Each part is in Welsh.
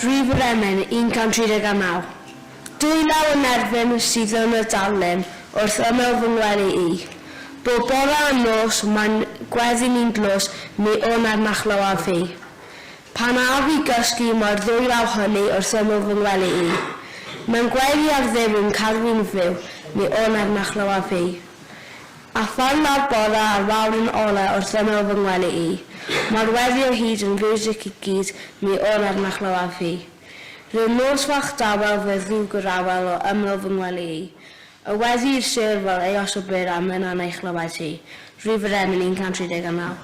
Rhif yr emyn, 139. Dwylaw yn erfyn sydd yn y darlun wrth ymyl fy ngwely i. Bob bore a nos mae'n gweddi ni'n dlws, mi wn er na chlywaf fi. Pan af i gysgu mae'r ddwylaw hynny wrth ymyl fy ngwely i. Mae'n gweddi ar Dduw i'm cadw'n fyw, mi wn er na chlywaf fi. A phan ddaw'r bore a'r wawr yn ole wrth ymyl fy ngwely i, mae'r weddi o hyd yn fiwsig i gyd, mi wn er na chlywaf fi. Rhyw nos fach dawel fe ddwg yr awel o ymyl fy ngwely i. Y weddi i'r sêr fel eos o bur a mynnan ei chlywed hi. Rhif yr emyn 139.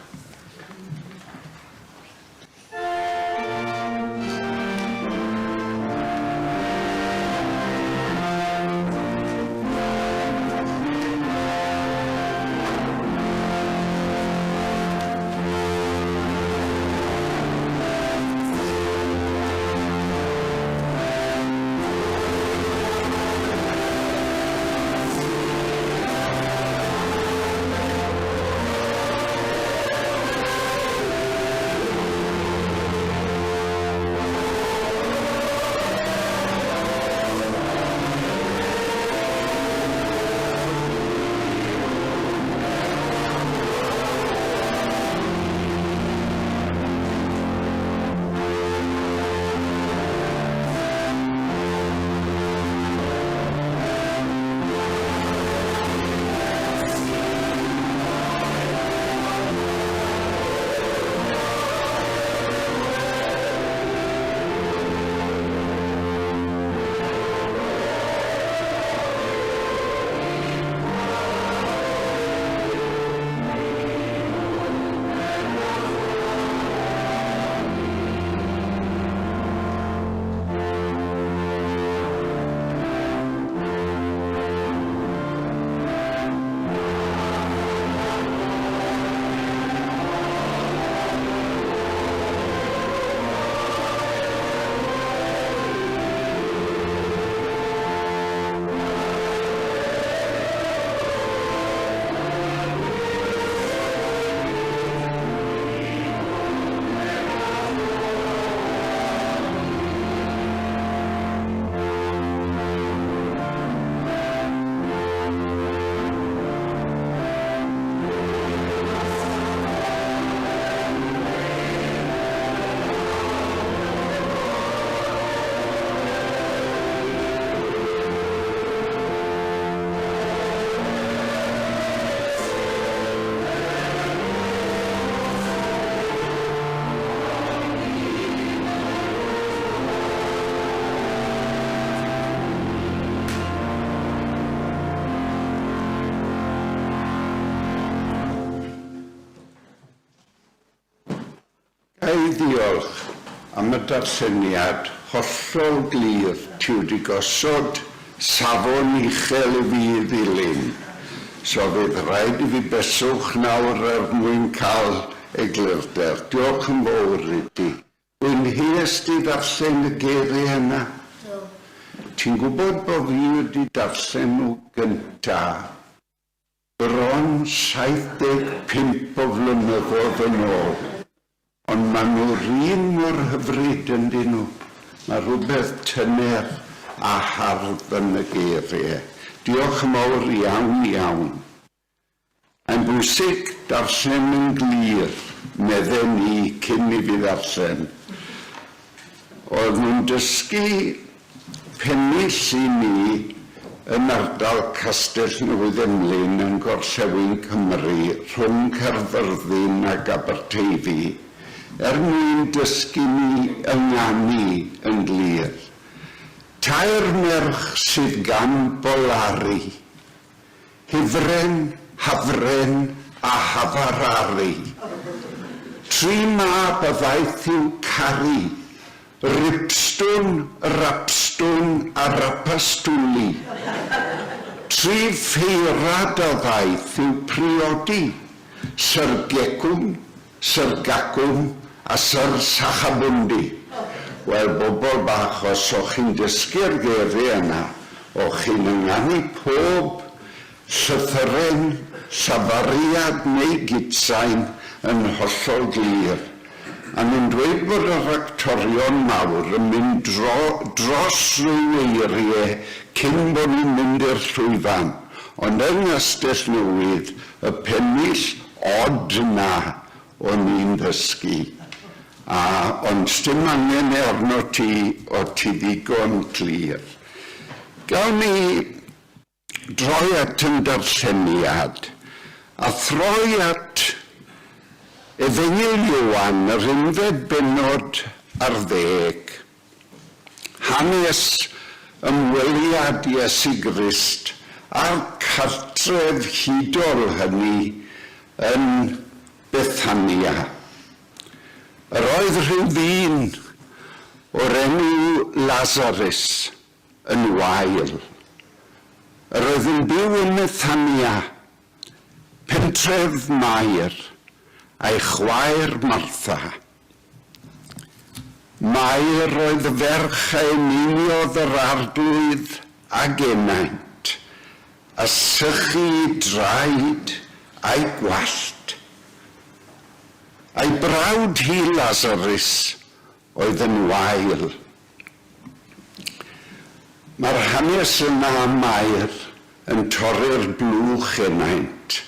Ga i ddiolch am y darlleniad hollol glir ti wedi gosod safon uchel i fi i ddilyn, so fydd rhaid i fi beswch nawr er mwyn cael eglurder. Diolch yn fowr i ti. Fwynhees di ddarllen y geiriau yna? Do. Ti'n gwybod bo fi wedi darllen nhw gynta bron 75 o flynyddoedd yn ôl, ond maen nhw'r un mor hyfryd, yndyn nhw? Mae rhywbeth tyner a hardd yn y geiriau. Diolch yn fawr iawn, iawn. Mae'n bwysig darllen yn glir, medden ni cyn i fi ddarllen. Oedd nhw'n dysgu pennill i ni yn ardal Castell Newydd Emlyn yn gorllewin Cymru rhwng Caerfyrddin ac Aberteifi er mwyn dysgu ni ynganu yn glir. Tair merch sydd gan Bolari, Hifren, Hafren a Hafarari. Tri mab a ddaeth i'w caru, Ripstwn, Rapstwn a Rapastwli. Tri ffeirad a ddaeth i'w priodi, Syr Gegwm, Syr Gacwm a Syr Sachabwndi. Wel, bobl bach, os o'ch chi'n dysgu'r geiriau yna, o'ch chi'n ynganu pob llythyren, llafariad neu gitsain yn hollol glir. A nhw'n dweud bod yr actorion mawr yn mynd dro, dros ryw eiriau cyn bod nhw'n mynd i'r llwyfan. Ond yng Nghastell Newydd, y pennill od 'na o'n i'n ddysgu. A, ond sdim angen e arno ti, o ti ddigon clir. Gawn ni droi at yn darlleniad, a throi at Efengyl Ioan, yr unfed bennod ar ddeg, hanes ymweliad Iesu Grist â'r cartref hudol hynny yn Bethania. Yr oedd rhyw ddyn o'r enw Lasarus yn wael. Yr oedd yn byw ym Methania, pentref Mair, a'i chwaer Martha. Mair oedd y ferch a eneiniodd yr Arglwydd ag enaint, a sychu draed a'i gwallt. A'i brawd hi, Lazarus, oedd yn wael. Mae'r hanes yma am Mair yn torri'r blwch enaint.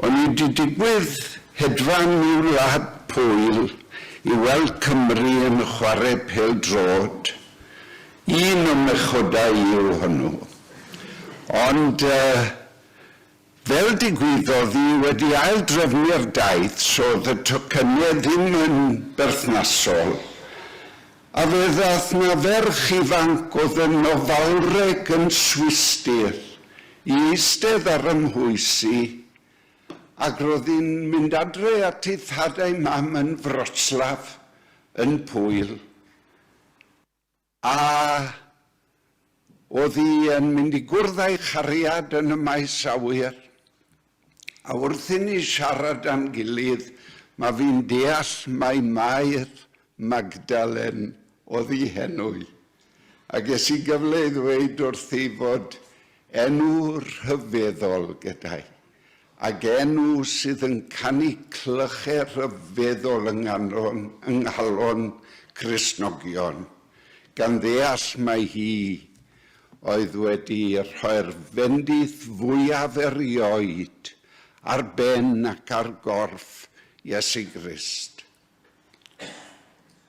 O'n i 'di digwydd hedfan i wlad Pwyl i weld Cymru yn chware pêl-droed. Un o'm mechodau i yw hwnnw. Ond yy Fel digwyddodd i wedi ail-drefnu'r daith so o'dd y tocyne ddim yn berthnasol, a fe ddath 'na ferch ifanc o'dd yn ofalwreg yn Swistir i eistedd ar 'y mhwys i, ac ro'dd hi'n mynd adre at ei thad a'i mam yn Wroclaw yn Pwyl. A oedd hi yn mynd i gwrdd â'i chariad yn y maes awyr. A wrth i ni siarad â'n gilydd, mae fi'n deall mai Mair Magdalen oedd hi henw i. A ges i gyfle i ddweud wrthi fod enw rhyfeddol gyda hi, ac enw sydd yn canu clychau rhyfeddol yng yng nghalon Cristnogion, gan ddeall mai hi oedd wedi rhoi'r fendith fwyaf erioed ar ben ac ar gorff Iesu Grist.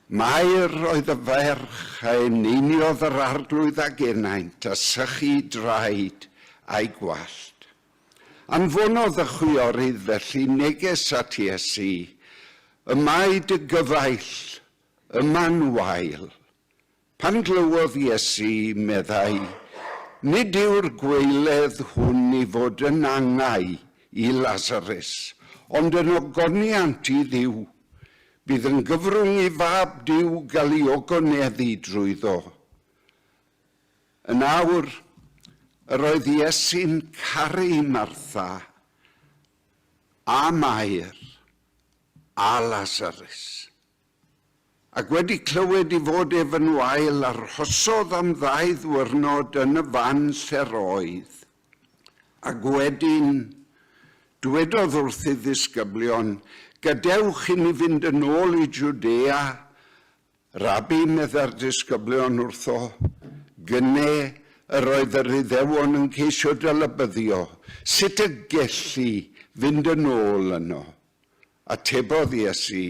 Mair oedd y ferch a eneiniodd yr Arglwydd ag enaint a sychu draed a'i gwallt. Anfonodd y chwiorydd felly neges at Iesu, Y mae dy gyfaill yma'n wael. Pan glywodd Iesu, meddai, Nid yw'r gwaeledd hwn i fod yn angau i Lasarus, ond yn ogoniant i Dduw. Bydd yn gyfrwng i Fab Duw gael ei ogoneddu drwyddo. Yn awr, yr oedd Iesu'n caru Martha, a Mair, a Lasarus. Ac wedi clywed i fod ef yn wael, arhosodd am ddau ddwyrnod yn y fan lle'r oedd. Ac wedyn, dwedodd wrth ei ddisgyblion, Gadewch i ni fynd yn ôl i Jwdea. Rabbi, meddai'r disgyblion wrtho, gynne yr oedd yr Iddewon yn ceisio dy lybyddio, sut y gelli fynd yn ôl yno? Atebodd Iesu,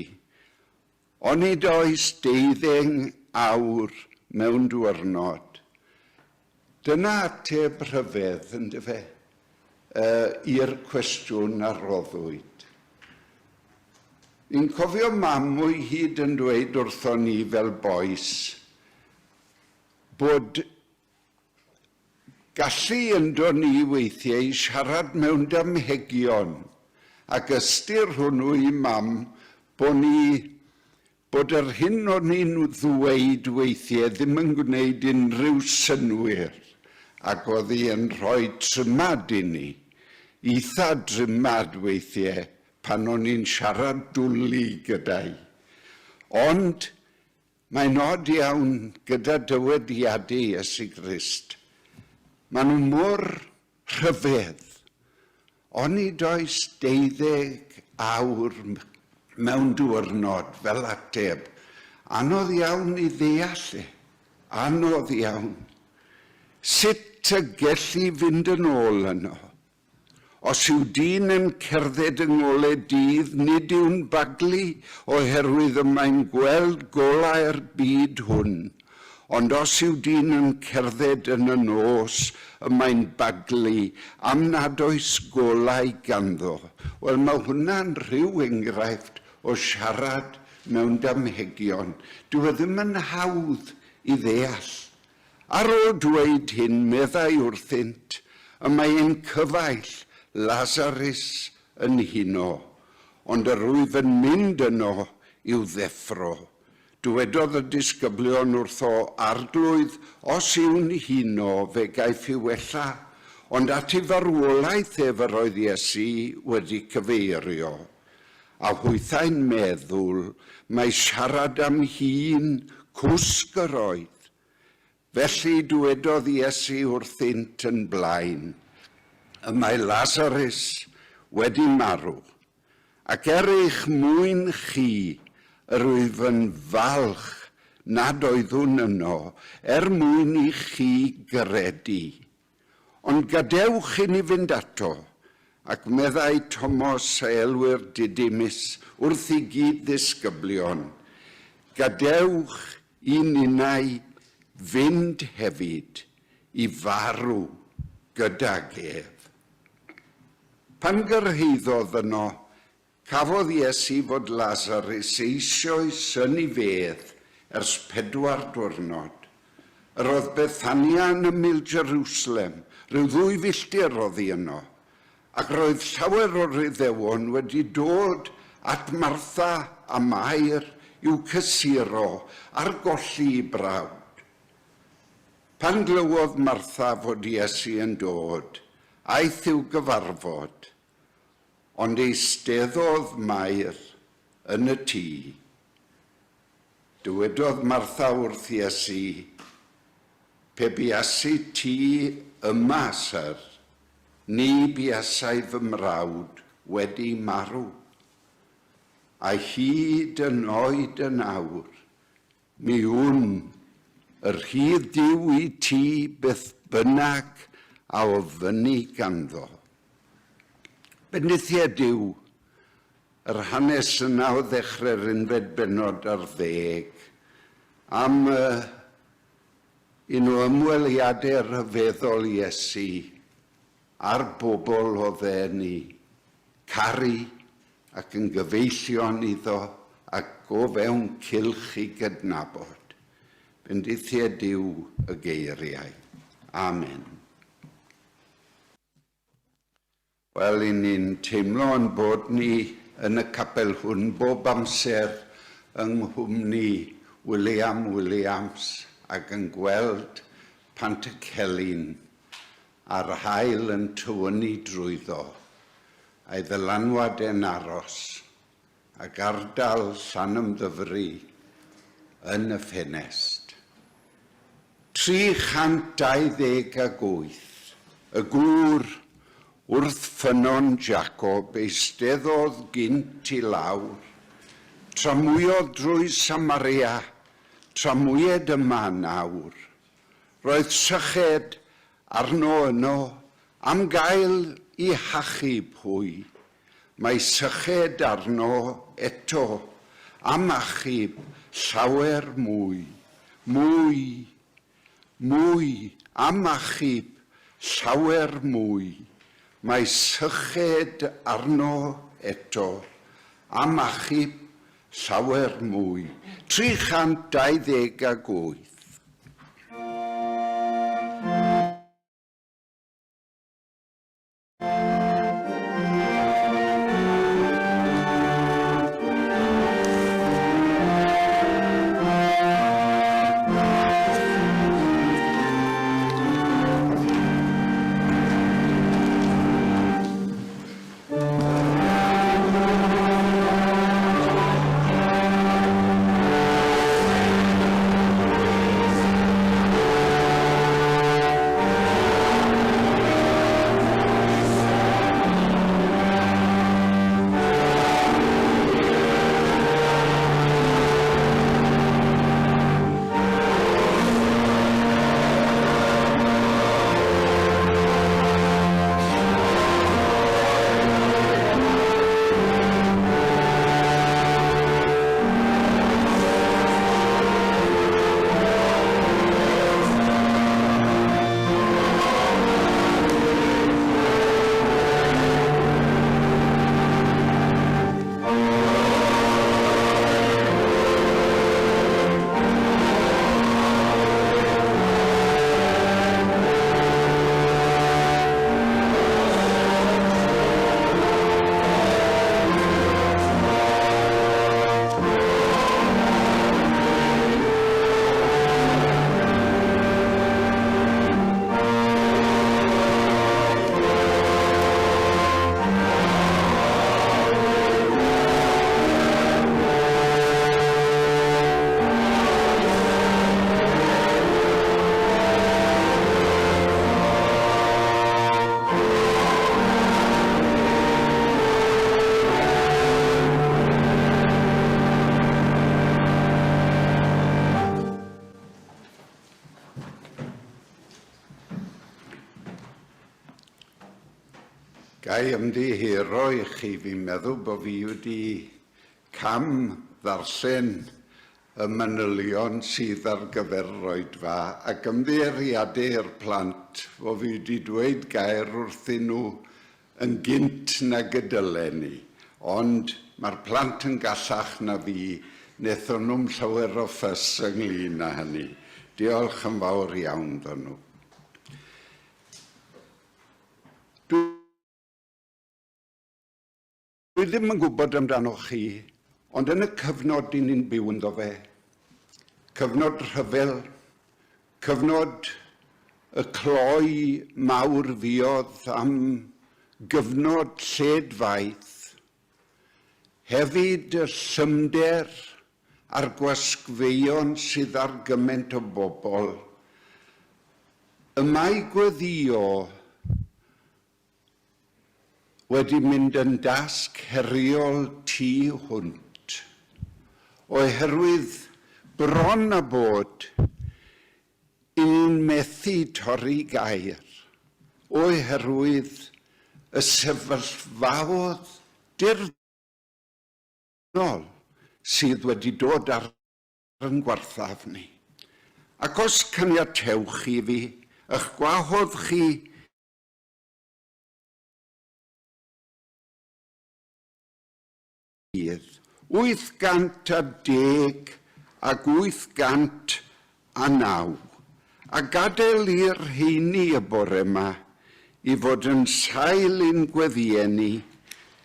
Onid oes deuddeng awr mewn dwyrnod? Dyna ateb rhyfedd, yndyfe, i'r cwestiwn a roddwyd. Fi'n cofio mam o'i hyd yn dweud wrthon ni fel bois bod gallu ynddo ni weithiau i siarad mewn damhegion, ac ystyr hwnnw i mam bo ni Bod yr hyn o'n i'n ddweud weithiau ddim yn gwneud unrhyw synnwyr ac oedd hi yn rhoi trymad i ni, eitha drymad weithiau pan o'n i'n siarad dwli gyda hi. Ond mae'n od iawn gyda dywediadau Iesu Grist. Maen nhw mor rhyfedd. Onid oes deuddeg awr mewn diwrnod fel ateb. Anodd iawn i ddeall e. Anodd iawn. Sut y gelli fynd yn ôl yno? Os yw dyn yn cerdded yng ngole dydd, nid yw'n baglu oherwydd y mae'n gweld golau'r byd hwn. Ond os yw dyn yn cerdded yn y nos, y mae'n baglu am nad oes golau ganddo. Wel, mae hwnna'n rhyw enghraifft o siarad mewn damhegion. Dyw e ddim yn hawdd i ddeall. Ar ôl dweud hyn, meddai wrthynt, y mae ein cyfaill, Lasarus, yn huno, ond yr wyf yn mynd yno i'w ddeffro. Dywedodd y disgyblion wrtho, Arglwydd, os yw'n huno, fe gaiff ei wella. Ond at ei farwolaeth ef yr oedd Iesu wedi cyfeirio. A hwythau'n meddwl mai siarad am hun cwsg yr oedd. Felly dywedodd Iesu wrthynt yn blaen, Y mae Lasarus wedi marw, ac er eich mwyn chi, yr wyf yn falch nad oeddwn yno, er mwyn i chi gredu. Ond gadewch i ni fynd ato. Ac meddai Tomos a elwir Didymus wrth ei gyd-ddisgyblion, Gadewch i ninnau fynd hefyd i farw gydag ef. Pan gyrhaeddodd yno, Cafodd Iesu fod Lasarus eisoes yn ei fedd ers pedwar dwrnod. Yr oedd Bethania yn ymyl Jerusalem, rhyw ddwy filltir oddi yno, ac roedd llawer o'r Iddewon wedi dod at Martha a Mair i'w cysuro ar golli eu brawd. Pan glywodd Martha fod Iesu yn dod, aeth i'w gyfarfod. Ond eisteddodd Mair yn y tŷ. Dywedodd Martha wrth Iesu, Pe buasit ti yma, syr, ni buasai fy mrawd wedi marw. A hyd yn oed yn awr, Mi wn, y rhydd Duw i ti beth bynnag a ofynni ganddo. Bendithied Duw, yr hanes yna o ddechrau'r unfed bennod ar ddeg, am y un o ymweliadau rhyfeddol Iesu a'r bobl oedd e'n eu caru ac yn gyfeillion iddo ac o fewn cylch i gydnabod. Bendithied Duw y geiriau. Amen. Wel, i ni'n teimlo yn bod ni yn y capel hwn bob amser yng nghwmni William Williams ac yn gweld Pantycelyn a'r haul yn tywynnu drwyddo, a'i ddylanwad e'n aros, ac ardal Llanymddyfri yn y ffenest. 328, y gŵr wrth ffynnon Jacob eisteddodd gynt i lawr, tramwyodd drwy Samaria, tramwyed yma nawr. Roedd syched arno yno am gael i hachub hwy. Mae syched arno eto am achub llawer mwy, mwy, mwy, am achub llawer mwy. Mae syched arno eto am achub llawer mwy. 328. Ga i ymddiheuro i chi, fi'n meddwl bod fi wedi cam ddarllen y manylion sydd ar gyfer yr oedfa, ac ymddiheuriadau i'r plant fod fi wedi dweud gair wrthyn nhw yn gynt nag y dylen i. Ond mae'r plant yn gallach na fi, wnaethon nhw'm llawer o ffys ynglyn â hynny. Diolch yn fawr iawn iddyn nhw. Dwi ddim yn gwybod amdanoch chi, ond yn y cyfnod dyn ni'n byw ynddo fe, cyfnod rhyfel, cyfnod y cloi mawr fuodd am gyfnod lled faith, hefyd y llymder a'r gwasgfeuon sydd ar gymaint o bobl, y mae gweddïo wedi mynd yn dasg heriol tu hwnt, oherwydd bron â bod i ni'n methu torri gair, oherwydd y sefyllfaodd dirfynol sydd wedi dod ar yn gwarthaf ni. Ac os caniatewch chi fi, ych gwahodd chi bydd 810 ac 809, a gadael i'r rheini y bore 'ma i fod yn sail i'n gweddïau ni,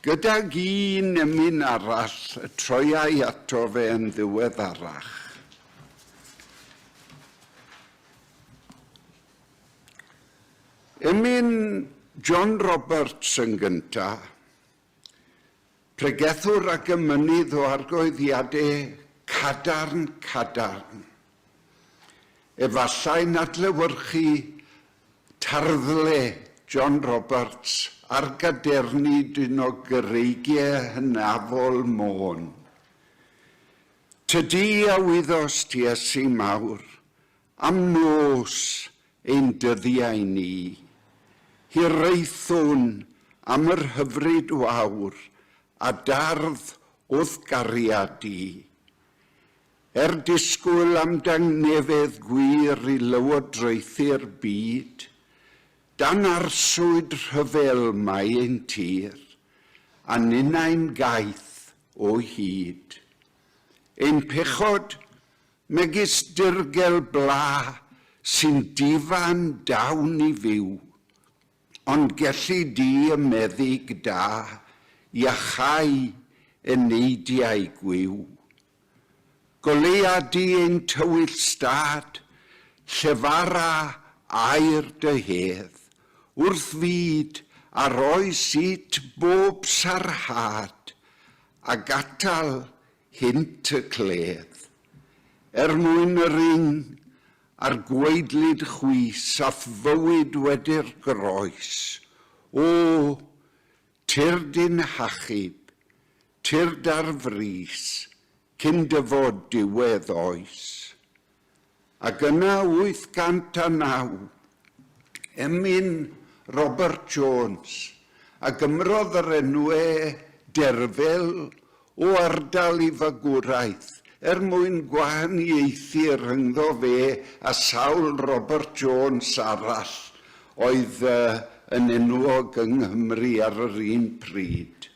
gydag un emyn arall y troiai ato fe yn ddiweddarach. Emyn John Roberts yn gynta', pregethwr ac emynydd o argoeddiadau cadarn cadarn. Efallai'n adlewyrchu Tarddle John Roberts ar gadernid un o gyreigiau hynafol Môn. Tydi a wyddost, Iesu mawr, am nos ein dyddiau ni. Hiraethwn am yr hyfryd wawr a dardd o'th gariad di. Er disgwyl am dangnefedd gwir i lywodraethu'r byd, dan arswyd rhyfel mae ein tir, a ninnau'n gaeth o hyd. Ein pechod, megis dirgel bla sy'n difa'n dawn i fyw, Ond gelli di y meddyg da iachau eneidiau gwiw. Goleuadu ein tywyll stad, llefara air dy hedd, wrth fyd a roes it bob sarhad, ag atal hynt y cledd. Er mwyn yr ing a'r gwaedlyd chwys a'th fywyd wedi'r groes, O, tyrd i'n hachub, tyrd ar frys, cyn dyfod diwedd oes. Ac yna 809, emyn Robert Jones, a gymrodd yr enwe Derfel o ardal ei fagwraeth, er mwyn gwahaniaethu rhyngddo fe a sawl Robert Jones arall oedd yn enwog yng Nghymru ar yr un pryd.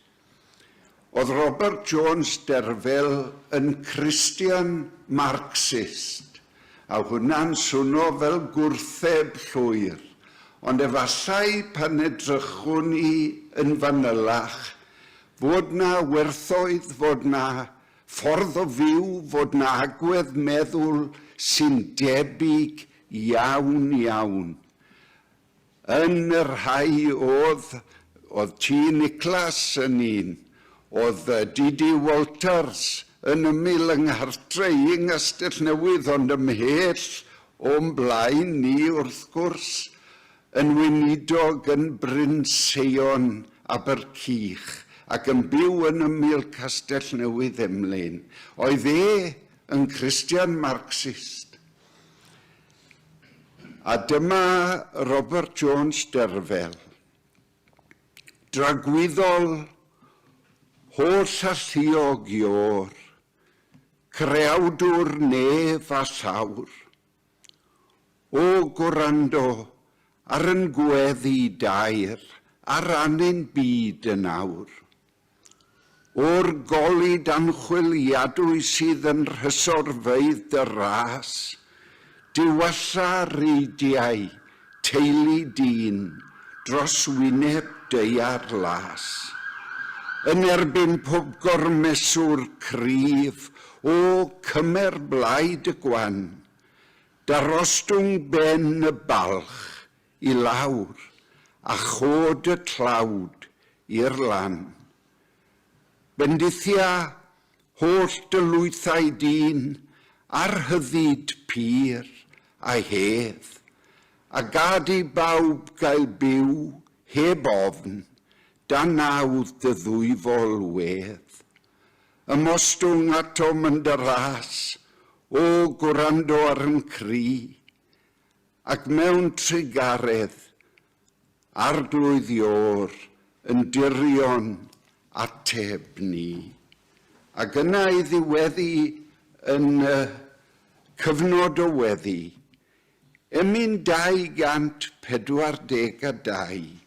Oedd Robert Jones Derfel yn Christian Marxist, a hwnna'n swno fel gwrtheb llwyr, ond efallai pan edrychwn i yn fanylach, fod 'na werthoedd, fod 'na ffordd o fyw, fod 'na agwedd meddwl sy'n debyg iawn iawn. Yn y rhai oedd, oedd T. Niclas yn un, oedd DD Walters yn ymyl yng nghartre i yng Nghastell Newydd ond ymhell o'm blaen ni wrth gwrs, yn weinidog yn Bryn Seion, Abercych, ac yn byw yn ymyl Castell Newydd Emlyn. Oedd e yn Christian Marxist. A dyma Robert Jones Derfel. Dragwyddol, holl alluog Iôr, Creawdwr nef a llawr. O gwrando ar yn gweddi daer ar ran ein byd yn awr. O'r golud anchwiliadwy sydd yn rhysorfeydd dy ras, diwalla reidiau teulu dyn dros wyneb daear las. Yn erbyn pob gormeswr cryf, o, cymer blaid y gwan, darostwng ben y balch i lawr, a chod y tlawd i'r lan. Bendithia holl dylwythau dyn ar rhyddid pur a hedd, a gad i bawb gael byw heb ofn, dan nawdd dy ddwyfol wedd. Ymostwng atom yn dy ras, o gwrando ar yn cri, Ac mewn trugaredd, Arglwydd Iôr, yn dirion ateb ni. Ac yna i ddiweddu yn y cyfnod o weddi, emyn 242.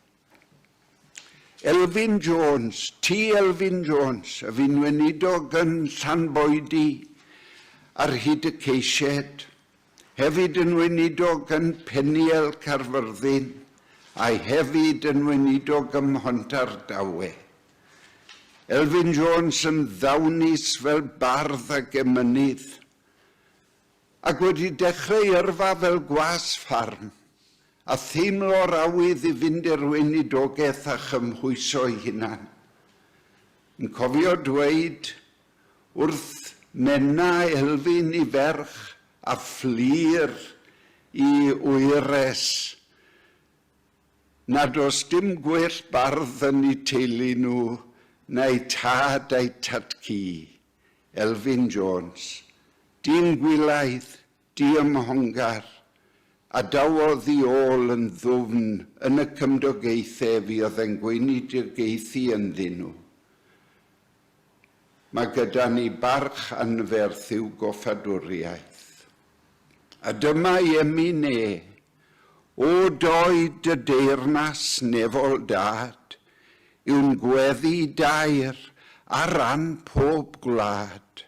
Elfyn Jones, T. Elfyn Jones, y fu'n weinidog yn Llanboidy ar hyd y ceisied, Hefyd yn weinidog yn Peniel, Caerfyrddin, a'i hefyd yn weinidog ym Mhontardawe. Elfyn Jones yn ddawnus fel bardd ac emynydd, ac wedi dechrau yrfa fel gwas ffarm, a theimlo'r awydd i fynd i'r weinidogaeth a chymhwyso'i hunan. Yn cofio dweud Wrth Menna Elfyn i ferch a Fflur i wyres nad oes dim gwell bardd yn eu teulu nhw na'u tad a'u tad-cu, Elfyn Jones. Dyn gwylaidd, diymhongar, a dawodd i ôl yn ddwfn yn y cymdogaethau fuodd e'n gweinidogaethu ynddyn nhw. Mae gyda ni barch anferth i'w goffadwriaeth. A dyma ei emyn e, O doed dy deyrnas nefol Dad, yw'n gweddi daer ar ran pob gwlad.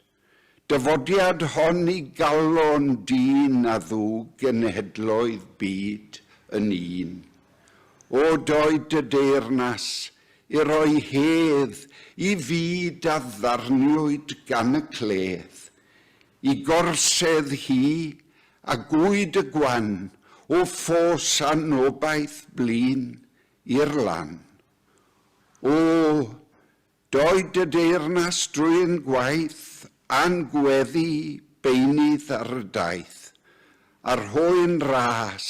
Dyfodiad hon i galon dyn a ddwg genhedloedd byd yn un. O doed dy deyrnas i roi hedd i fyd a ddarniwyd gan y cledd, i gorsedd hi a gwyd y gwan o ffos anobaith blin i'r lan. O, Doed dy deyrnas drwy ein gwaith a'n gweddi beunydd ar y daith, a rhoi'n ras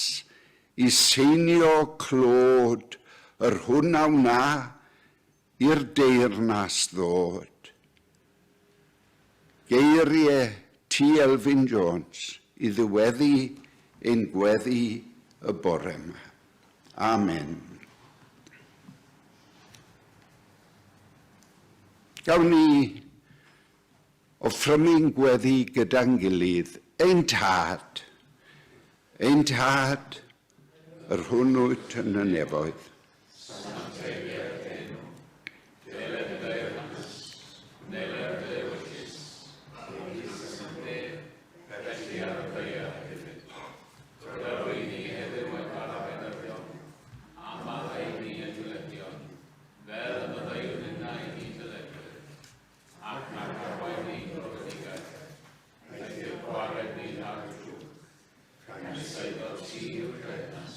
i seinio clod yr hwn a wna i'r deyrnas ddod. Geirie T. Elfyn Jones i ddiweddu ein gweddi y bore 'ma. Amen. Gawn ni offrymu'n gweddi gyda'n gilydd, ein Tad, ein Tad, yr hwn wyt yn y nefoedd. Sancteiddier dy enw, deled dy deyrnas, wneler dy ewyllys, megis yn y nef, felly ar y ddaear hefyd. Tymer i ni heddiw ein bara beunyddiol, a maddau i ni ein dyledion, fel y maddeuwn ninnau i'n dyledwyr, ac nac arwain ni i'n profedigaeth, eithr gwared ni rhag y drwg. Canys eiddo ti yw'r deyrnas,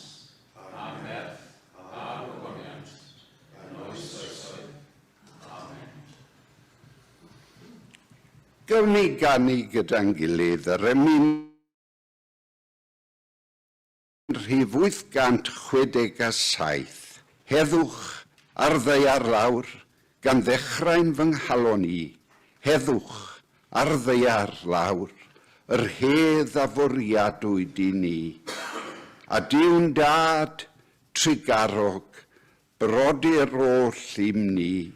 a'r nerth, a'r gogoniant, yn oes oesoedd. Amen. Gawn ni ganu gyda'n gilydd yr emyn Rhif 867, Heddwch ar ddaear lawr, gan ddechrau'n fy nghalon i, Heddwch ar ddaear lawr, yr hedd a fwriadwyd i ni. A Duw'n Dad trugarog, Brodyr oll i'm ni,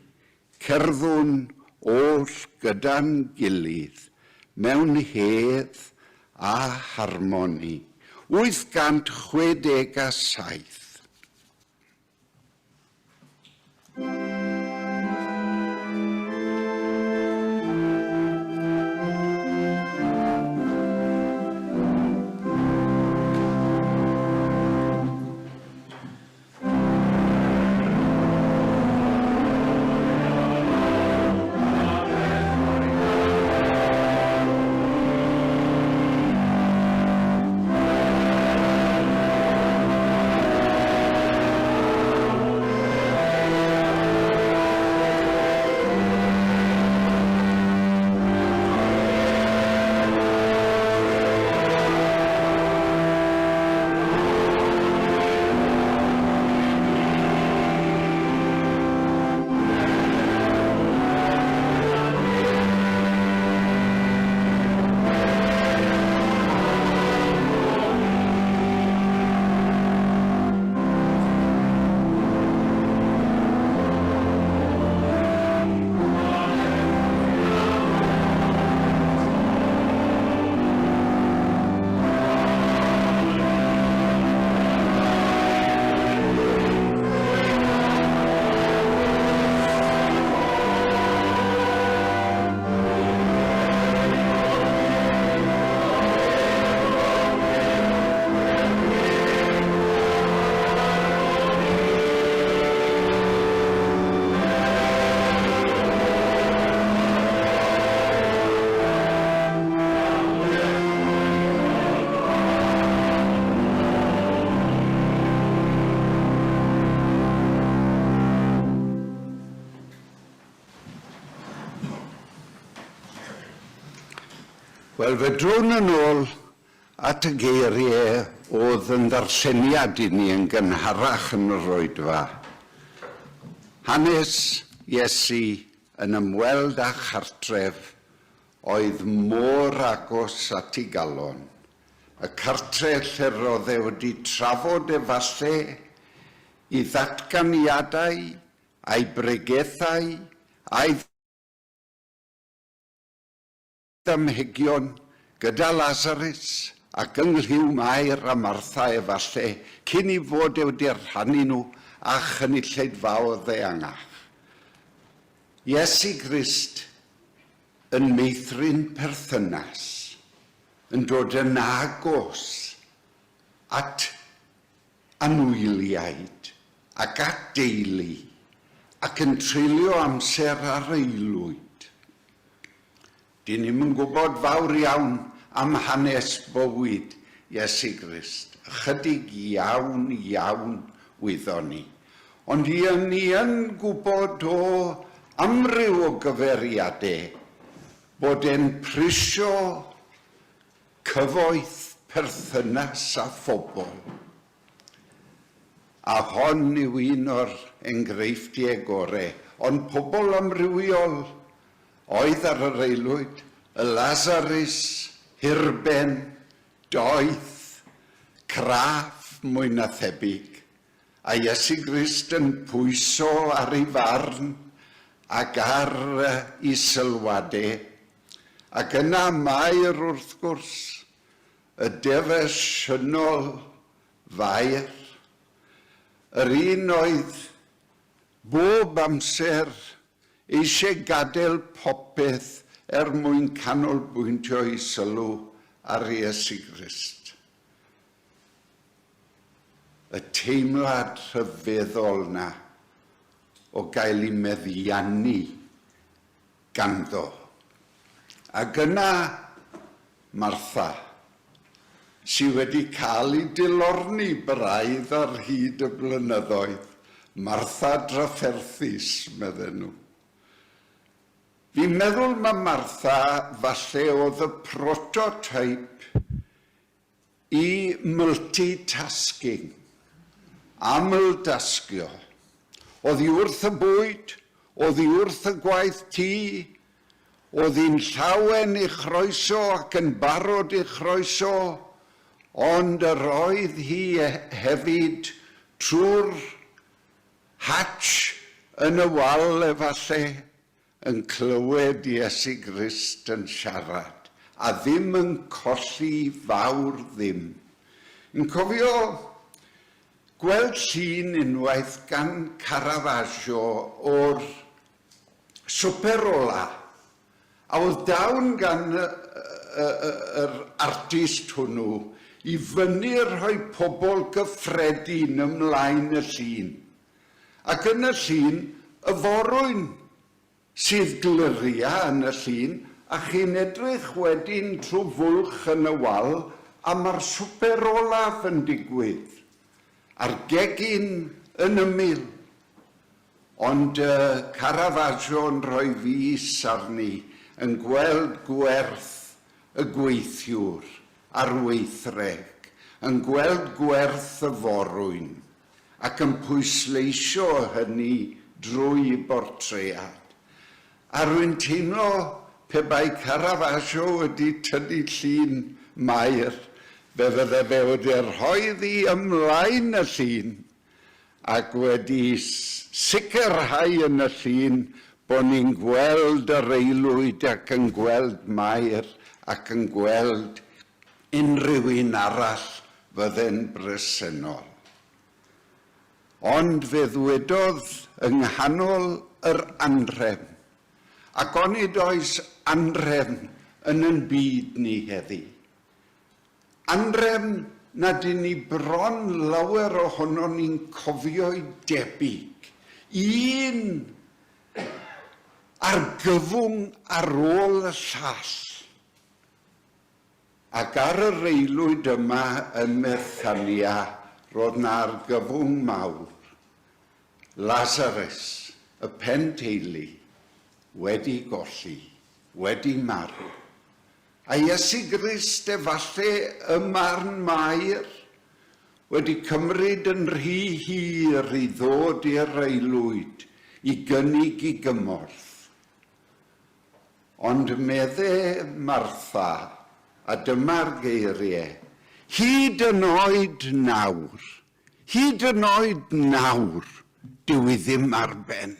cerddwn oll gyda'n gilydd mewn hedd a harmoni. 867. Wel, fe drwn yn ôl at y geiriau oedd yn ddarlleniad i ni yn gynharach yn yr oedfa. Hanes Iesu yn ymweld â chartref oedd mor agos at ei galon, y cartre lle roedd e wedi trafod efalle i ddatganiadau a'i bregethau a'i ddamhegion gyda Lasarus ac yng nghlyw Mair a Martha efalle cyn i fod e wedi rhannu nhw â chynulleidfaoedd eangach. Iesu Grist yn meithrin perthynas, yn dod yn agos at anwyliaid ac at deulu, ac yn treulio amser ar aelwyd. Dyn ni'm yn gwybod fawr iawn am hanes bywyd Iesu Grist, ychydig iawn, iawn wyddon ni. Ond y'en ni yn gwybod o amryw o gyfeiriade bod e'n prisio cyfoeth perthynas â phobl. A hon yw un o'r engreifftiau gore, ond pobl amrywiol oedd ar yr aelwyd, y Lazarus, hirben, doeth, craff, mwy na thebyg, a Iesu Grist yn pwyso ar ei farn ac ar ei sylwadau. Ac yna Mair, wrth gwrs, y defosiynol Fair, yr un oedd bob amser eisiau gadael popeth er mwyn canolbwyntio ei sylw ar Iesu Grist. Y teimlad rhyfeddol 'na o gael ei meddiannu ganddo. Ac yna Martha, sy wedi cael ei dilorni braidd ar hyd y blynyddoedd, Martha drafferthus, medden nhw. Fi'n meddwl ma Martha falle oedd y prototype i multitasking, amldasgio. Oddi wrth y bwyd, oddi wrth y gwaith tŷ, oedd hi'n llawen i chroeso ac yn barod i chroeso, ond yr oedd hi hefyd trwy'r. Hatch yn y wal efalle, yn clywed Iesu Grist yn siarad, a ddim yn colli fawr ddim. Yn cofio gweld llun unwaith gan Caravaggio o'r swper ola, a oedd dawn gan yr artist hwnnw i fyny rhoi pobl gyffredin ymlaen y llun. Ac yn y llun, y forwyn sydd glyria yn y llun, a chi'n edrych wedyn trwy fwlch yn y wal a ma'r swper olaf yn digwydd. A'r gegin yn ymyl. Ond y Caravaggio yn rhoi fys arni, yn gweld gwerth y gweithiwr a'r weithreg, yn gweld gwerth y forwyn, ac yn pwysleisio hynny drwy 'i bortread. A rwy'n teimlo pe bai Caravaggio wedi tynnu llun Mair, fe fydde fe wedi rhoi iddi ymlaen y llun, ac wedi sicrhau yn y llun bod ni'n gweld yr aelwyd ac yn gweld Mair ac yn gweld unrhyw un arall fydde'n bresennol. Ond fe ddwedodd yng nghanol yr anrhefn, ac onid oes anrhefn yn yn byd ni heddi? Anrhefn nad y'n ni bron lawer ohonon ni'n cofio'i debyg, un argyfwng ar ôl y llall. Ac ar yr aelwyd yma ym Methania roedd 'na argyfwng mawr. Lazarus, y pen teulu, wedi golli, wedi marw. A Iesu Grist efalle ym marn Mair, wedi cymryd yn rhy hir i ddod i'r aelwyd i gynnig i gymorth. Ond medde Martha, a dyma'r geirie, Hyd yn oed nawr, hyd yn oed nawr, dyw i ddim ar ben.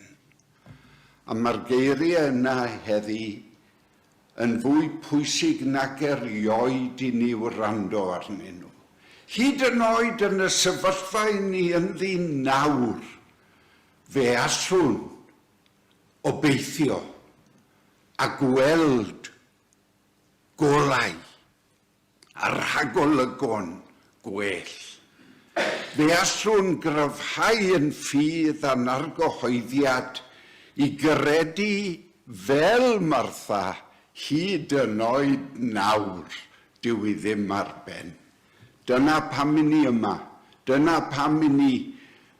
A mae'r geirie yna heddi yn fwy pwysig nag erioed i ni wrando arnyn nhw. Hyd yn oed yn y sefyllfa i ni ynddi nawr, fe allwn obeithio a gweld golau a rhagolygon gwell. Fe allwn gryfhau yn ffydd a'n argyhoeddiad i gredu fel Martha hyd yn oed nawr, dyw hi ddim ar ben. Dyna pam i ni yma. Dyna pam i ni,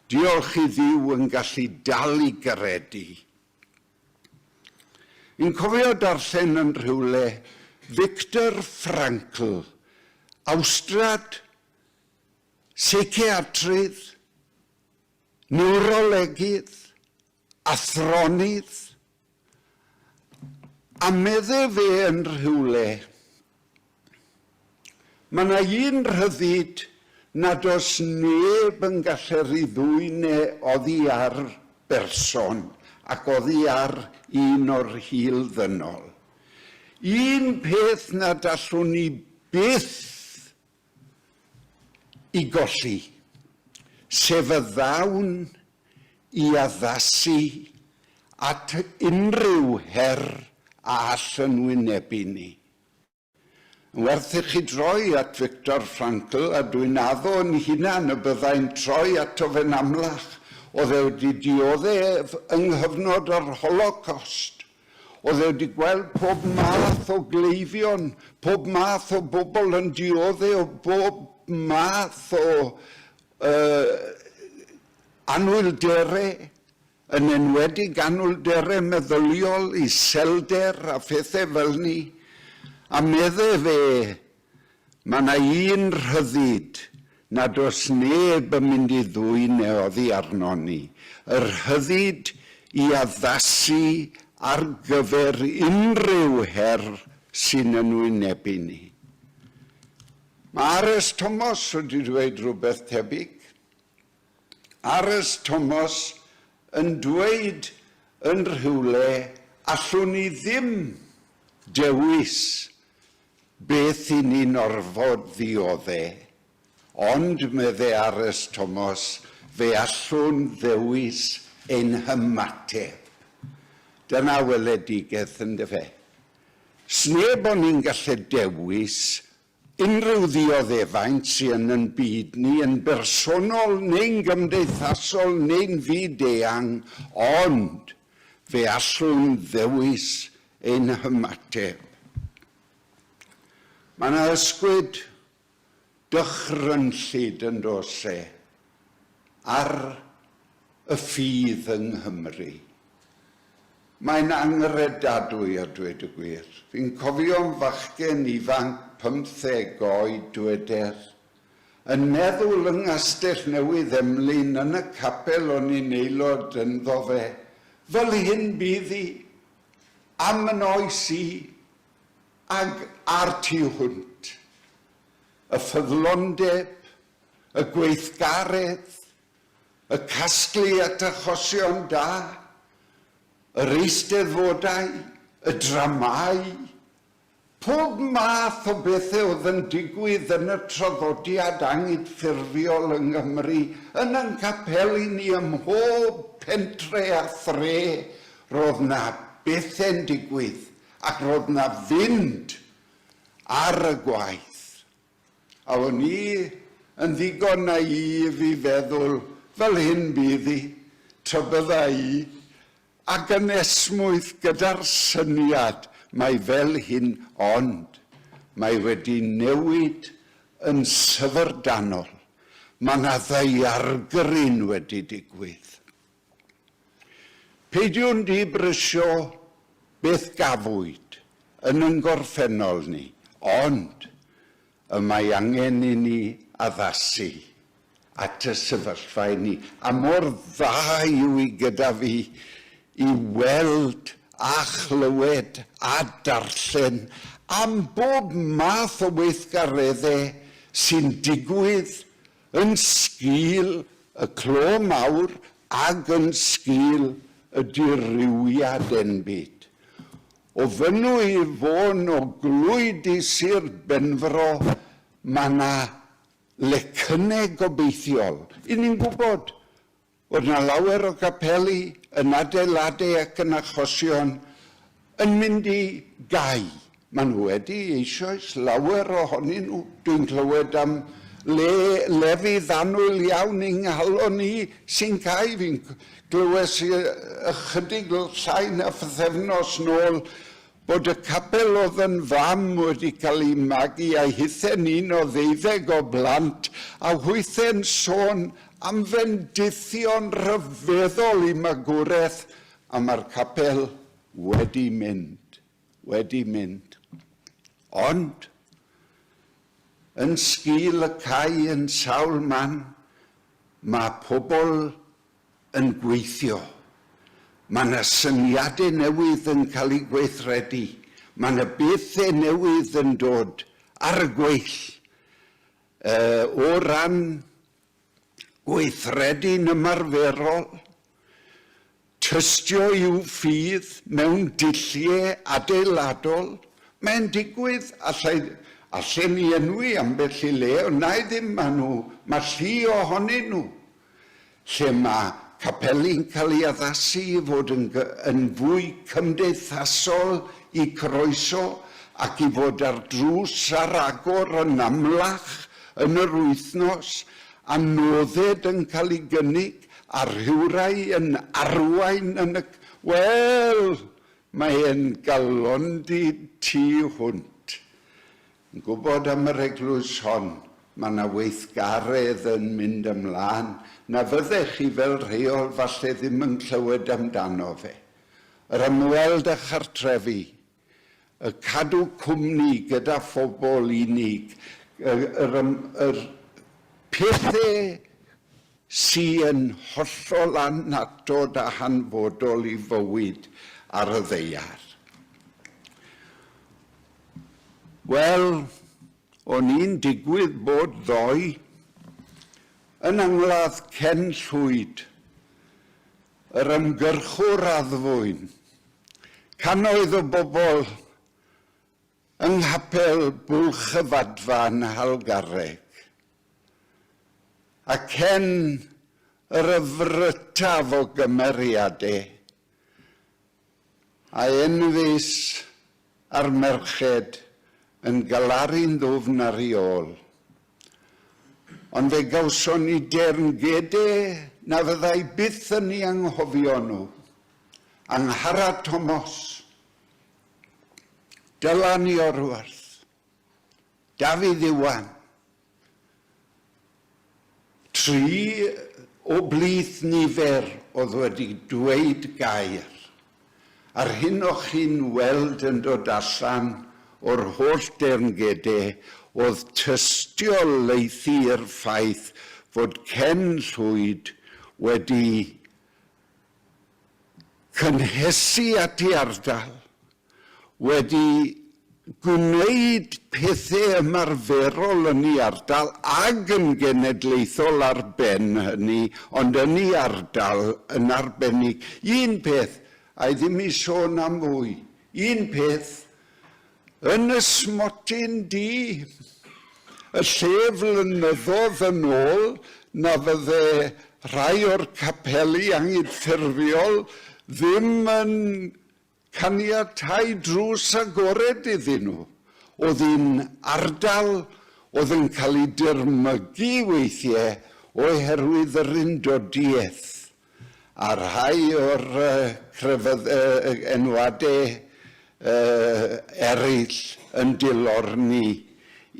diolch i Dduw, yn gallu dal i gredu. Yn cofio darllen yn rhywle Viktor Frankl, Awstriad, seiciatrydd, niwrolegydd, athronydd, a medde fe yn rhywle, mae yna un rhyddid nad oes neb yn gallu ei ddwyn e oddi ar berson ac oddi ar un o'r hil ddynol. Un peth nad allwn ni byth i golli, sef y ddawn i addasu at unrhyw her a all yn wynebu ni. Yn werth i chi droi at Viktor Frankl, a dwi'n addo yn hunan y byddai'n troi ato fe'n amlach, oedd e wedi dioddef yng nghyfnod yr Holocost. Oedd e wedi gweld pob math o gleifion, pob math o bobl yn diodde o bob math o uh, anwyldere, yn enwedig anwyldere meddyliol, iselder a phethau fel ni. A medde fe, Mae 'na un rhyddid nad oes neb yn mynd i ddwyn e oddi arnon ni, y rhyddid i addasu ar gyfer unrhyw her sy'n yn wynebu ni. Mae R.S. Thomas wedi dweud rhywbeth tebyg. R.S. Thomas. yn dweud yn rhywle allwn ni ddim dewis beth i ni'n orfod ddiodde, ond, medde R.S. Thomas, fe allwn ddewis ein hymateb. Dyna weledigaeth yndyfe. Sneb o'n ni'n gallu dewis unrhyw ddioddefaint sy yn yn byd ni, yn bersonol neu'n gymdeithasol neu'n fyd-eang, ond fe allwn ddewis ein hymateb. Mae yna ysgwyd dychrynllyd yn does e ar y ffydd yng Nghymru. Mae'n anghredadwy a dweud y gwir. Fi'n cofio'n fachgen ifanc pymtheg oed dweder, yn meddwl yng Nghastell Newydd Emlyn yn y capel o'n i'n aelod ynddo fe, fel hyn bydd hi, am yn oes i, ag a'r tu hwnt. Y ffyddlondeb, y gweithgaredd, y casglu at achosion da, yr eisteddfodau, y dramâu, pob math o bethau oedd yn digwydd yn y traddodiad anghydffurfiol yng Nghymru, yn ein capeli ni ym mhob pentre a thre, roedd 'na bethe'n digwydd ac roedd 'na fynd ar y gwaith. A o'n i yn ddigon naïf i feddwl, fel hyn bydd hi, tra bydda i, ac yn esmwyth gyda'r syniad mai fel hyn ond mae wedi newid yn syfrdanol. Mae 'na ddaeargryn wedi digwydd. Peidiwn di brysio beth gafwyd yn yn gorffennol ni, ond y mae angen i ni addasu at y sefyllfa i ni, a mor dda yw hi gyda fi i weld a chlywed a darllen am bob math o weithgareddau sy'n digwydd yn sgil y clo mawr ag yn sgil y dirywiad enbyd. O Fynwy i Fôn, o Glwyd i Sir Benfro, mae 'na lecynnau gobeithiol. Y'n ni'n gwybod Oedd 'na lawer o gapeli yn adeiladau ac yn achosion yn mynd i gau. Maen nhw wedi eisoes, lawer ohonyn nhw. Dwi'n clywed am le lefydd annwyl iawn yng nghalon i sy'n cau. Fi'n glywes i ychydig llai na phythefnos nôl Bod y capel oedd yn fam wedi cael ei magu a hithe'n un o ddeuddeg o blant, a hwythe'n sôn am fendithion rhyfeddol i magwraeth, a mae'r capel wedi mynd, wedi mynd. Ond, yn sgil y cau yn sawl man, mae pobl yn gweithio. Mae 'na syniadau newydd yn cael eu gweithredu, mae 'na bethau newydd yn dod ar y gweill o ran gweithredu'n ymarferol, tystio i'w ffydd mewn dulliau adeiladol. Mae'n digwydd, allai, allen i enwi ambell i le, ond na i ddim, maen nhw, mae llu ohonyn nhw. lle mae capeli'n cael ei addasu i fod yn yn fwy cymdeithasol i croeso ac i fod ar drws ar agor yn amlach yn yr wythnos, a nodded yn cael ei gynnig, a rhywrai yn arwain yn y... Wel, mae e'n galondid tu hwnt. Yn gwybod am yr eglwys hon, mae 'na weithgaredd yn mynd ymlaen na fyddech chi fel rheol falle ddim yn clywed amdano fe. Yr ymweld â chartrefi, y cadw cwmni gyda phobl unig, yr, yr, yr pethe sy yn hollol annatod a hanfodol i fywyd ar y ddaear. Wel, o'n i'n digwydd bod ddoe yn angladd Cen Llwyd. yr ymgyrchwr addfwyn, cannoedd o bobl yng nghapel Bwlch y Fadfa yn Nhalgarreg, a Ken yr yfrytaf o gymeriade, a enfys a'r merched yn galaru'n ddwfn ar ei ôl. Ond fe gawson ni deyrngede na fyddai byth yn eu anghofio nhw. Angharad Tomos, Dylan Iorwerth, Dafydd Iwan, 3 o blith nifer oedd wedi dweud gair, a'r hyn o'ch chi'n weld yn dod allan o'r holl deyrngede oedd tystiolaethu i'r ffaith fod Cen Llwyd wedi cynhesu at ei ardal, wedi gwneud pethe ymarferol yn ei ardal ag yn genedlaethol ar ben hynny, ond yn ei ardal yn arbennig. Un peth, a i ddim i sôn am fwy, un peth, yn y smotyn du, y lle flynyddoedd yn ôl na fydde rhai o'r capeli anghydffurfiol ddim yn caniatáu drws agored iddyn nhw. Oedd hi'n ardal oedd yn cael ei dirmygu weithiau oherwydd yr undodiaeth a rhai o'r crefydd, enwadau eraill yn dilorni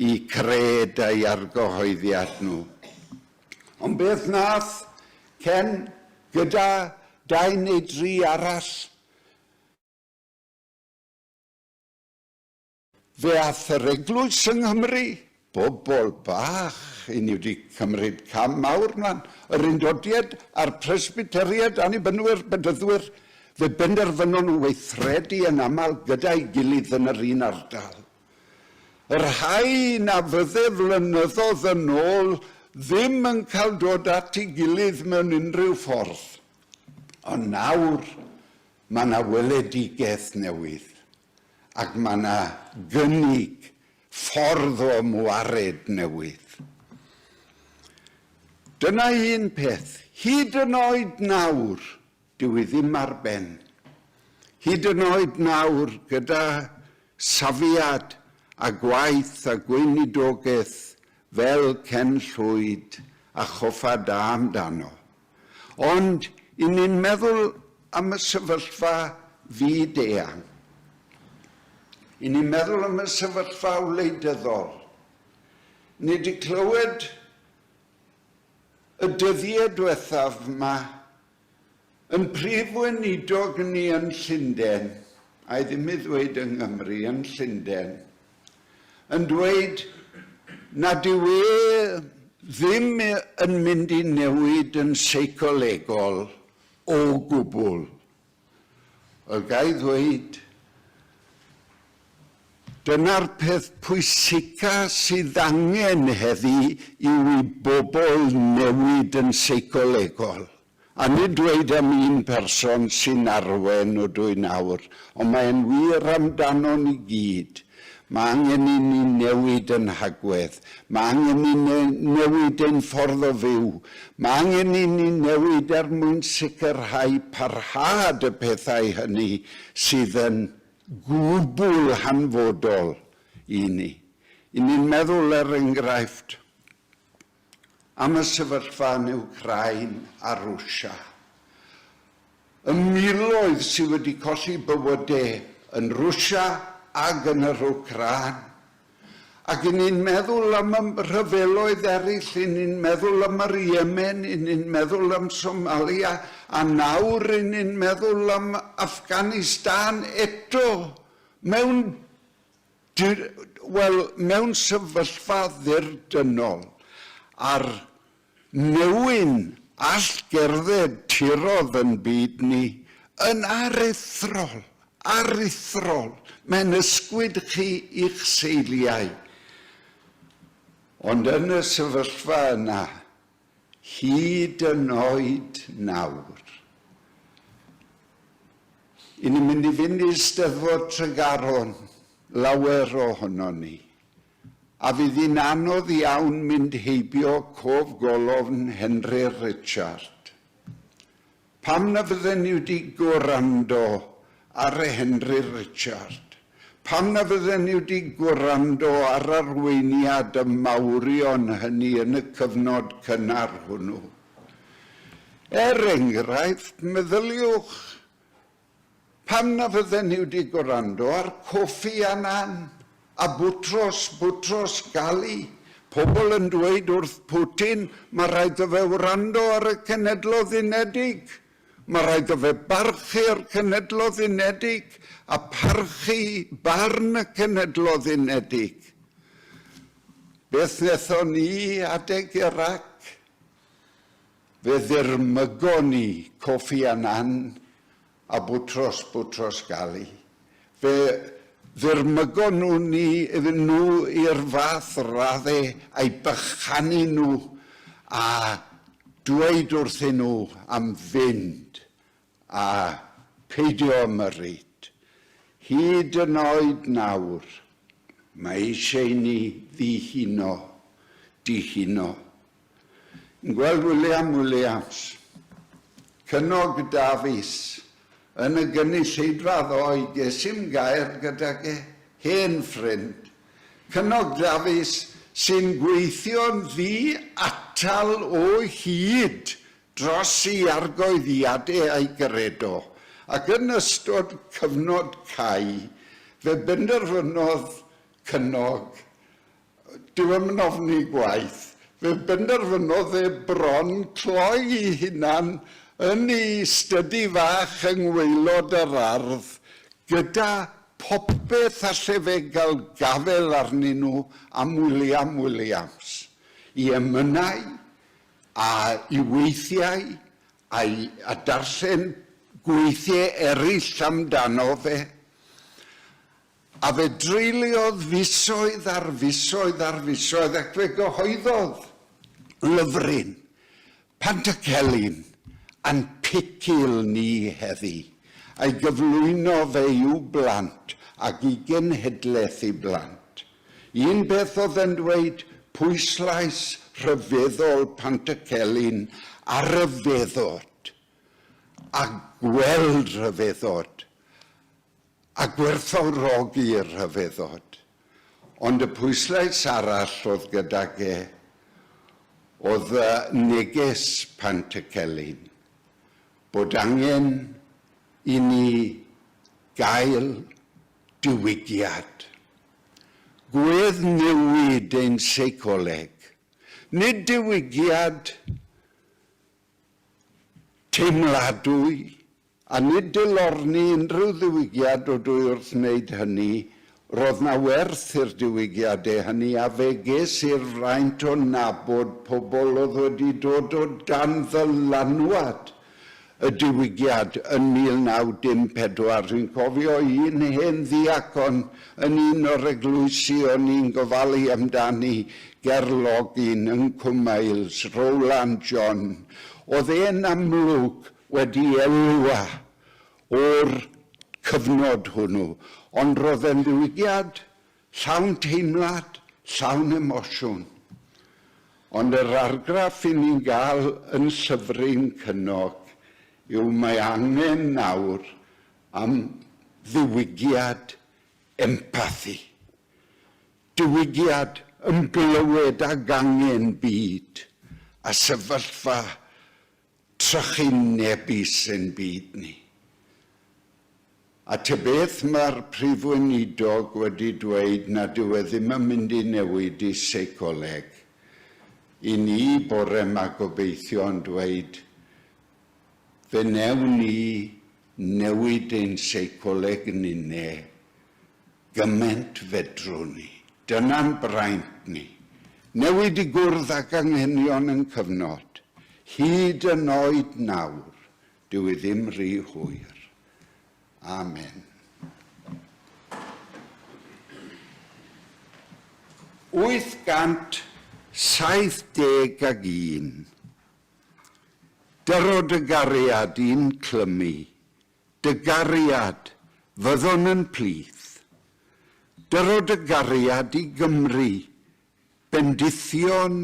i cred a'i argyhoeddiad nhw. Ond beth nath Ken gyda dau neu dri arall? Fe ath yr Eglwys yng Nghymru, bobl bach, i ni wedi cymryd cam mawr mlaen, yr Undodiaid a'r Presbyteriaid, Annibynwyr, Bedyddwyr, fe benderfynon nhw weithredu yn aml gyda'i gilydd yn yr un ardal. Y rhai na fydde flynyddoedd yn ôl ddim yn cael dod at ei gilydd mewn unrhyw ffordd. Ond nawr mae 'na weledigaeth newydd. Ac mae 'na gynnig ffordd o ymwared newydd. Dyna un peth, hyd yn oed nawr, dyw hi ddim ar ben. Hyd yn oed nawr, gyda safiad a gwaith a gweinidogaeth fel Cen Llwyd a choffa da amdano. Ond 'y ni'n meddwl am y sefyllfa fyd-eang. 'Y ni'n meddwl am y sefyllfa wleidyddol. Ni 'di clywed y dyddiau diwethaf 'ma yn Prif Weinidog ni yn Llundain, a i ddim i ddweud yng Nghymru, yn Llundain, yn dweud nad yw e ddim yn mynd i newid yn seicolegol o gwbl. Wel, ga i ddweud, dyna'r peth pwysica sydd angen heddi yw i bobl newid yn seicolegol. A nid dweud am un person sy'n arwen ydw i nawr, ond mae'n wir amdanon ni gyd. Mae angen i ni newid yn hagwedd. Mae angen i ni newid ein ffordd o fyw. Mae angen i ni newid er mwyn sicrhau parhad y pethau hynny sydd yn gwbl hanfodol i ni. I ni'n meddwl, er enghraifft, am y sefyllfa yn Wcráin a Rwsia. Y miloedd sydd wedi colli bywyde yn Rwsia ag yn yr Wcráin. Ac 'y ni'n meddwl am y rhyfeloedd eraill, 'y ni'n meddwl am yr Iemen, 'y ni'n meddwl am Somalia, a nawr 'y ni'n meddwl am Afghanistan eto, mewn Wel, mewn sefyllfa ddirdynnol, a'r newyn all gerdded tirodd yn byd ni, yn aruthrol, aruthrol, mae'n ysgwyd chi i'ch seiliau. Ond yn y sefyllfa yna, hyd yn oed nawr. I ni'n mynd i fynd i Steddfod Tregaron, lawer ohonon ni, a fydd hi'n anodd iawn mynd heibio cof golofn Henry Richard. Pam na fydden ni wedi gwrando ar Henry Richard? Pam na fydden ni wedi gwrando ar arweiniad y mawrion hynny yn y cyfnod cynnar hwnnw? Er enghraifft, meddyliwch, pam na fydden ni wedi gwrando ar Kofi Annan a Boutros Boutros Ghali, pobl yn dweud wrth Putin, mae rhaid iddo fe wrando ar y Cenhedloedd Unedig, mae rhaid iddo fe barchu'r Cenhedloedd Unedig a parchu barn y Cenhedloedd Unedig. Beth wnaethon ni adeg Irac? Fe ddirmygon ni Kofi Annan a Boutros Boutros Ghali. Fe ddirmygon nhw ni iddyn nhw i'r fath radde a'u bychanu nhw a dweud wrthyn nhw am fynd a peidio ymyrryd. Hyd yn oed nawr, mae eisiau i ni ddihuno, dihuno. Yn gweld William Williams, Cynog Dafis, yn y gynulleidfa ddoe, ges i'm gair gydag e, hen ffrind. Cynog Dafis sy'n gweithio'n ddi-atal o hyd dros ei argoeddiadau a'i gredo, ac yn ystod cyfnod cau, fe benderfynodd Cynog, dyw e'm yn ofni gwaith, fe benderfynodd e bron cloi ei hunan yn ei stydi fach yng ngwaelod yr ardd gyda popeth alle fe gael gafael arnyn nhw am William Williams, i emynau, a'i weithiau, a'i, a darllen gweithiau eraill amdano fe, a fe dreuliodd fisoedd ar fisoedd ar fisoedd ac fe gyhoeddodd lyfryn, Pantycelyn, a'n picil ni heddi, a'i gyflwyno fe i'w blant ac i genhedlaeth ei blant. Un peth oedd e'n dweud, pwyslais rhyfeddol Pantycelyn ar ryfeddod, a gweld rhyfeddod, a gwerthfawrogi'r rhyfeddod. Ond y pwyslais arall oedd gydag e oedd neges Pantycelyn, bod angen i ni gael diwygiad. Gwedd newid ein seicoleg. Nid diwygiad teimladwy, a nid dilorni unrhyw ddiwygiad o dwy wrth wneud hynny, roedd 'na werth i'r diwygiadau hynny a fe ges i'r fraint o nabod pobl oedd wedi dod o dan ddylanwad y diwygiad yn 1914. Rwy'n cofio un hen ddiacon yn un o'r eglwysi o'n i'n gofalu amdani ger Login yng Nghwm-Eils, Rowland John. Oedd e'n amlwg wedi elwa o'r cyfnod hwnnw, ond roedd e'n ddiwygiad Llawn teimlad, llawn emosiwn. Ond yr argraff i ni'n gael yn llyfryn Cynog yw mae angen nawr am ddiwygiad empathi. Diwygiad ymglywed ag angen byd a sefyllfa trychinebus ein byd ni. A ta beth mae'r Prif Weinidog wedi dweud nad yw e ddim yn mynd i newid i seicoleg, i ni bore 'ma gobeithio yn dweud fe wnewn ni newid ein seicoleg ninne gymaint fedrwn ni. Dyna'n braint ni. Newid i gwrdd ag anghenion yn cyfnod. Hyd yn oed nawr, dyw i ddim rhy hwyr. Amen. 871. Dyro dy gariad i'n clymu. Dy gariad, fyddwn yn plith. Dyro dy gariad i Gymru, bendithion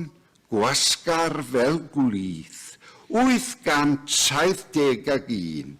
gwasgar fel gwlith, 871.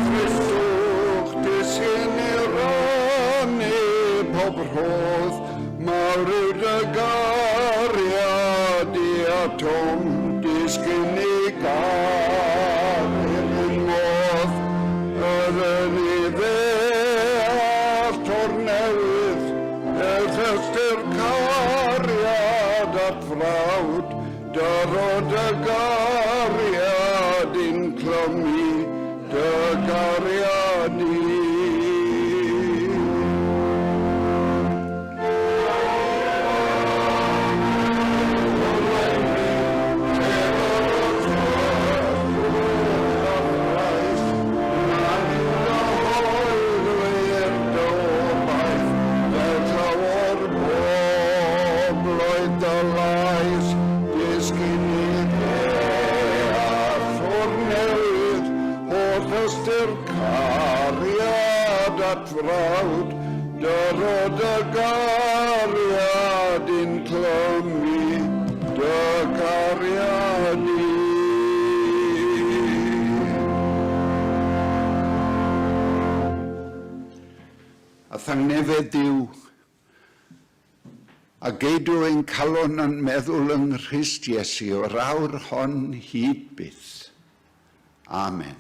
Dristwch disgyn i rannu pob rhodd, mawr yw dy gariad i atom, disgyn i gael un modd, yr yn i ddeall o'r newydd, y ystyr cariad at frawd, Dyro dy gariad i'n clymu, dy gariad i. Lais disgyn i ddeall o'r newydd holl ystyr cariad at frawd, dyro dy gariad i'n clymu, dy gariad i. A thangnefedd Duw, A geidw ein calon a'n meddwl yng Nghrist Iesu o'r awr hon hyd byth. Amen.